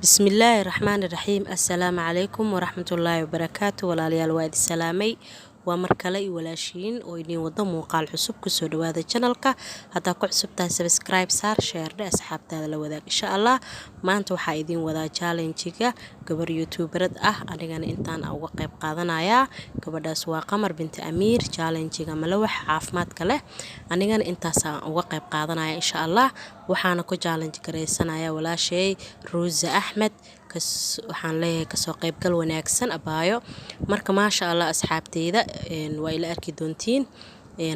Bismillaahi Raxmaani Raxiim. Assalaamu calaykum waraxmatullaahi wabarakaatu. Walaalayaal, waa idin salaamay. Waa mar kale iyo walaashiin oo idiin wado muuqaal cusub. Kusoo dhawaada channelka. Haddaa ku cusub tahay, subscribe saar, share dhe, asxaabtaada la wadaag insha Allah. Maanta waxaa idiin wadaa challenge-ga gabar youtuberad ah, anigana intaan uga qayb qaadanayaa. Gabadhaas waa Qamar binti Amiir. Challenge-ga malawax caafimaadka leh anigana intaasaan uga qayb qaadanaya insha Allah. Waxaana ku challenge garaysanaya walaashay Ruusa Axmed. Waxaan leeyahay kasoo qaybgal wanaagsan, abaayo. Marka maasha Allah, asxaabteyda, waa ila arki doontiin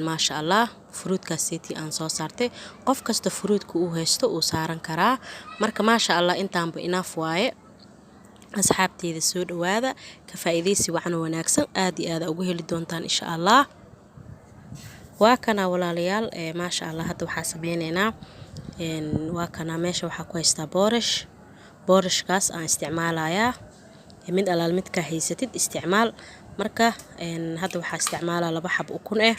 maasha Allah. Fruitkaas seetii aan soo saartay, qof kasta fruitka uu haysto uu saaran karaa. Marka maasha Allah, intaanba enough waaye. Asxaabteyda, soo dhawaada, ka faa'iidaysi wacan wanaagsan, aad iyo aad ugu heli doontaan insha Allah. Waa kana, walaalayaal, maasha Allah. Hadda waxaa sameyneynaa, waa kana, meesha waxaa ku haystaa boorash. Boorashkaas aan isticmaalayaa, mid alaal midkaa haysatid isticmaal. Marka hadda waxaa isticmaalaa 2 xab ukun ah.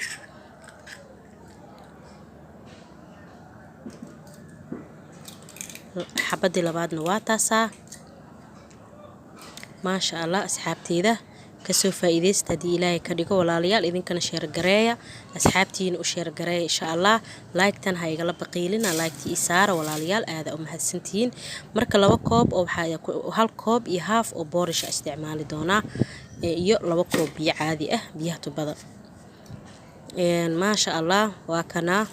Xabadii labaadna waa taasaa. Maasha Allah, asxaabteyda, kasoo faa'iidaysta haddii Ilaahay ka dhigo. Walaalayaal, idinkana share gareeya, asxaabtiina u share gareeya insha Allah. Like-tan ha igala baqiilina, like-tii ii saara, walaalayaal, aada u mahadsantihiin. Marka 2 koob oo waxaa 1.5 koob oo boorisha isticmaali doonaa iyo 2 koob biyo caadi ah, biyaha tubada. Maasha Allah, waa kanaa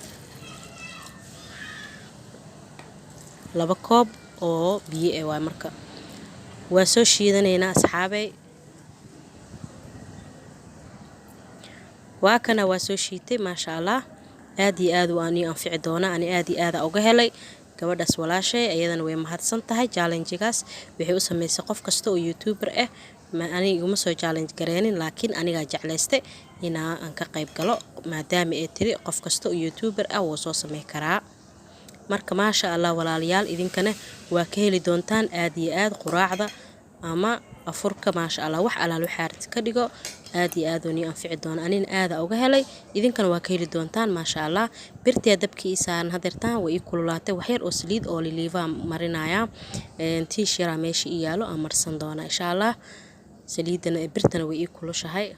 2 koob oo biyo eh waay. Marka waa soo shiidanaynaa, asxaabey. Waa kana, waa soo shiitay, maasha Allah. Aad iyo aad waan ii anfici doonaa. Ani aad iyo aada uga helay. Gabadhaas walaashay ayadana way mahadsan tahay. Challenge-gaas waxay u sameysay qof kasta oo youtuber ah. Aniga iguma soo challenge gareenin, laakiin anigaa jeclaystay inaa aan ka qayb galo, maadaama ay tiri qof kasta oo youtuber ah wuu soo samey karaa. Marka maasha Allah, walaalayaal, idinkana waa ka heli doontaan aad iyo aad quraacda ama afurka. Maasha Allah, wax alaal waxaa ka dhigo, aad iyo aad nii anfici doona. Anina aada uga helay, idinkana waa ka heli doontaan maasha Allah. Birtiyaa dabkii ii saaran hadeertaan way ii kululaatay. Waxyar oo saliid oo liliivaa marinaya, tiish yaraa meesha ii yaalo aan marsan doonaa insha Allah. Saliidana birtana way ii kulushahay,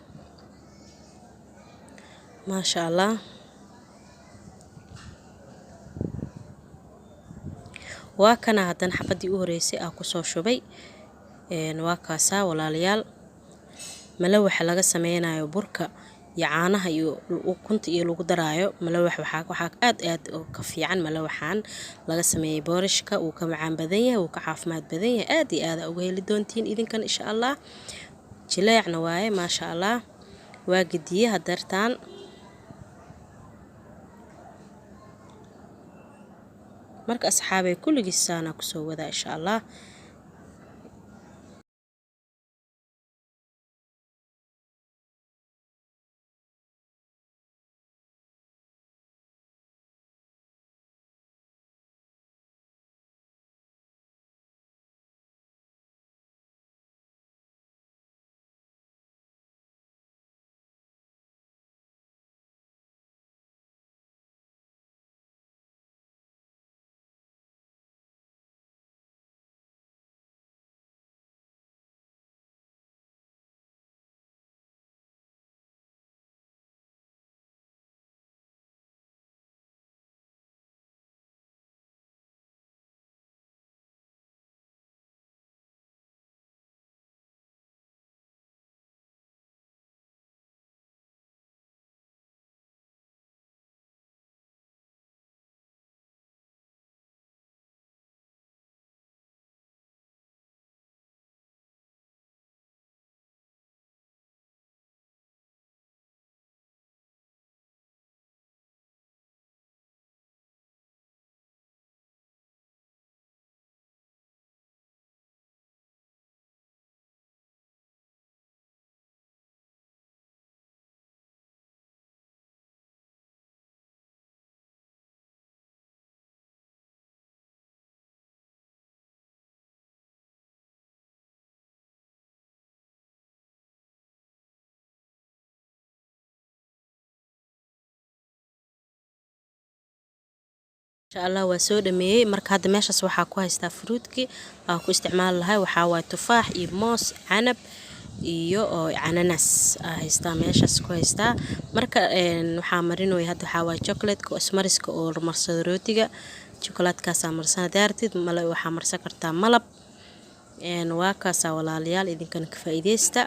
maasha Allah. Waa kana, haddana xabadii u horeysay aa kusoo shubay waa kaasaa, walaalayaal. Malawaxa laga sameynayo burka iyo caanaha iyo ukunta iyo lagu daraayo malawax, waxaa aad aad ka fiican malawaxan laga sameeyey boorashka. Wuu ka macaan badan yahay, wuu ka caafimaad badan yahay. Aad iyo aad uga heli doontiin idinkan insha Allah. Jileecna waaye, maasha Allah. Waa gediye hadeertaan. Marka asxaabay, kulligiis saanaa kusoo wadaa insha Allah. Insha Allah waa soo dhameeyey. Marka hadda meeshaas waxaa ku haystaa fruitkii aa ku isticmaali lahay. Waxaa waaye tufaax iyo moos, canab iyo cananas aa haystaa, meeshaas ku haystaa. Marka waxaa marinooya hadda waxaa waaye chocolate-ka ismariska oo marsado rootiga. Chocolate-kaasaa marsan. Hadaa rabtid male waxaa marsan kartaa malab. Waa kaasaa walaalayaal, idinkana ka faa'iideysta.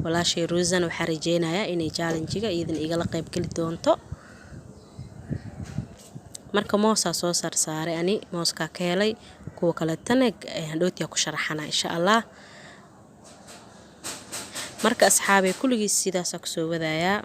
Walaashay Rosan waxaa rajeynayaa inay challenge-ga iyadan igala qayb geli doonto. Marka moosaa soo saarsaaray, ani mooskaa ka helay, kuwa kaletana hadhowtiyaa ku sharaxana insha Allah. Marka asxaabay, kulligiis sidaasaa kusoo wadayaa.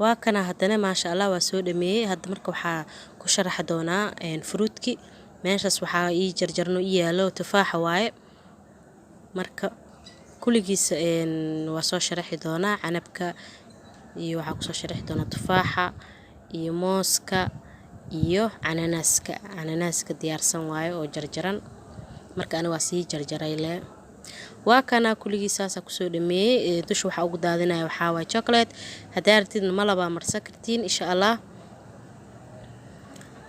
Waa kana haddana, maasha Allah, waa soo dhameeyey. Hadda marka waxaa ku sharaxi doonaa fruitki. Meeshaas waxaa ii jarjarno ii yaalo tufaaxa waaye. Marka kulligiisa waa soo sharaxi doonaa, canabka iyo waxaa kusoo sharaxi doonaa tufaaxa iyo mooska iyo cananaaska. Cananaaska diyaarsan waaye oo jarjaran. Marka ani waa sii jarjaray le. Waa kana kulligii saasaa kusoo dhameeyey. Dusha waxaa ugu daadinaya waxaa waaye chocolate. Haddaa rabtidna malabaa marsan kartiin insha Allah.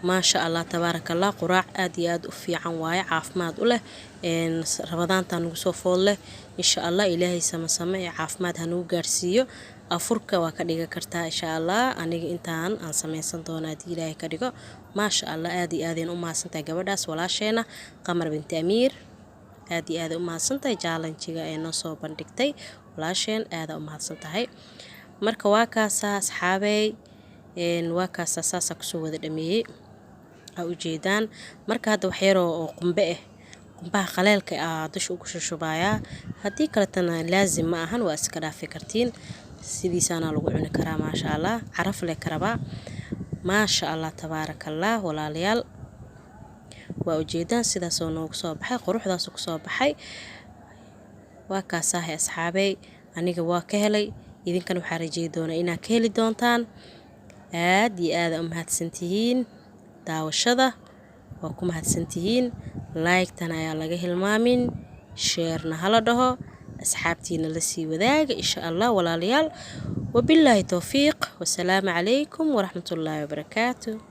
Maasha Allah, tabaaraka Allah, quraac aad iyo aad u fiican waaye, caafimaad u leh. Ramadaantaa nagu soo fool leh insha Allah. Ilaahay sama same ee caafimaad ha nagu gaarsiiyo. Afurka waa ka dhigan kartaa insha Allah. Aniga intaan aan sameysan doona haddii Ilaahay ka dhigo. Maasha Allah, aad iyo aadayn u mahadsantahay gabadhaas walaasheena Qamar binti Amiir. Aad iyo aad u mahadsantahay challenge-ga ee noo soo bandhigtay walaasheen, aada u mahadsan tahay. Marka waa kaasaa asxaabey, waa kaasaa, saasaa kusoo wada dhameeyey, aa ujeedaan. Marka hadda wax yaroo oo qumbe ah, qumbaha qaleelka ah, dusha ugu shushubayaa. Haddii kaletana laazim ma ahan, waa iska dhaafi kartiin, sidiisaana lagu cuni karaa. Maasha Allah, caraf leh karabaa. Maasha Allah, tabaaraka Allah, walaalayaal, waa ujeedaan sidaasoo noogu soo baxay, quruxdaasoo kusoo baxay. Waa kaasaahay asxaabey, aniga waa ka helay, idinkana waxaa rajeey doonaa inaad ka heli doontaan. Aad iyo aada u mahadsantihiin daawashada, waa ku mahadsantihiin. Like-tan ayaa laga hilmaamin, share-na hala dhaho, asxaabtiina la sii wadaaga insha Allah. Walaalayaal, wabilaahi towfiiq, wasalaamu calaykum waraxmatullaahi wabarakaatu.